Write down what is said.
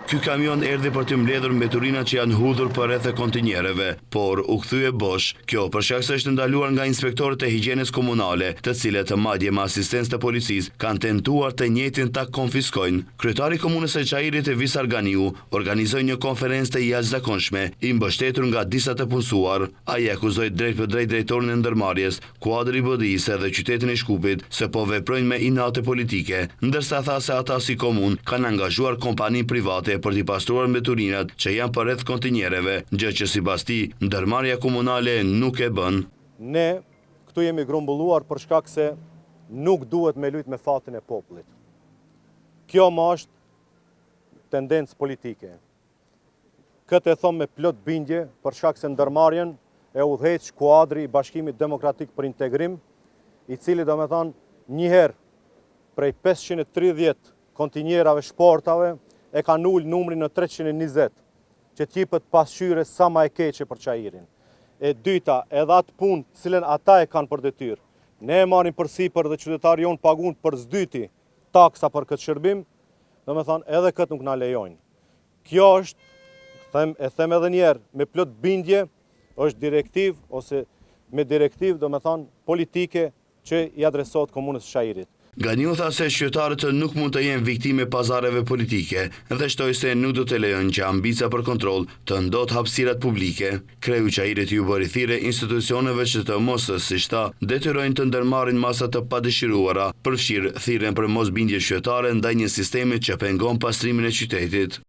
Ky kamion erdhi për të mbledhur mbeturinat që janë hudhur përreth kontinierëve, por u kthye bosh. Kjo për shkak se është ndaluar nga inspektorët e higjienës komunale, të cilët madje me asistencë të policisë kanë tentuar të njëjtin ta konfiskojnë. Kryetari i Komunës së Çairit, Visar Ganiu, organizoi një konferencë të jashtëzakonshme, i mbështetur nga disa të punësuar. Ai akuzoi drejtpërdrejt drejtorin e ndërmarrjes, kuadri i BDI-së dhe qytetin e Shkupit se po veprojnë me inate politike, ndërsa tha se ata si komunë kanë angazhuar kompani private për t'i pastruar mbeturinat që janë përreth kontinierëve, gjë që sipas tij, ndërmarrja komunale nuk e bën. Ne këtu jemi grumbulluar për shkak se nuk duhet me lujt me fatin e popullit. Kjo ma është tendencë politike. Këtë e thom me plot bindje për shkak se ndërmarrjen e udhëheq kuadri i Bashkimit Demokratik për Integrim, i cili domethanë njëherë prej 530 kontinierave shportave e kanë ulë numrin në 320, që t'jipet pasqyre sa ma e keqe për Çairin. E dyta, edhe atë punë të cilën ata e kanë për detyrë. Ne e marrim përsipër dhe qytetari jonë pagun për së dyti taksa për këtë shërbim, domethanë edhe këtë nuk na lejojnë. Kjo është, them, e them edhe njëherë, me plot bindje, është direktivë ose me direktivë, domethanë, politike që i adresohet komunës së Çairit. Ganiu tha se qytetarët nuk mund të jenë viktimë e pazareve politike dhe shtoi se nuk do të lejojnë që ambicia për kontroll të ndotë hapësirat publike. Kreu i Çairit iu bëri thirrje institucioneve që të mos, siç tha, detyrojnë të ndërmarrin masa të padëshiruara, përfshirë thirrjen për mosbindje qytetare ndaj një sistemi që pengon pastrimin e qytetit.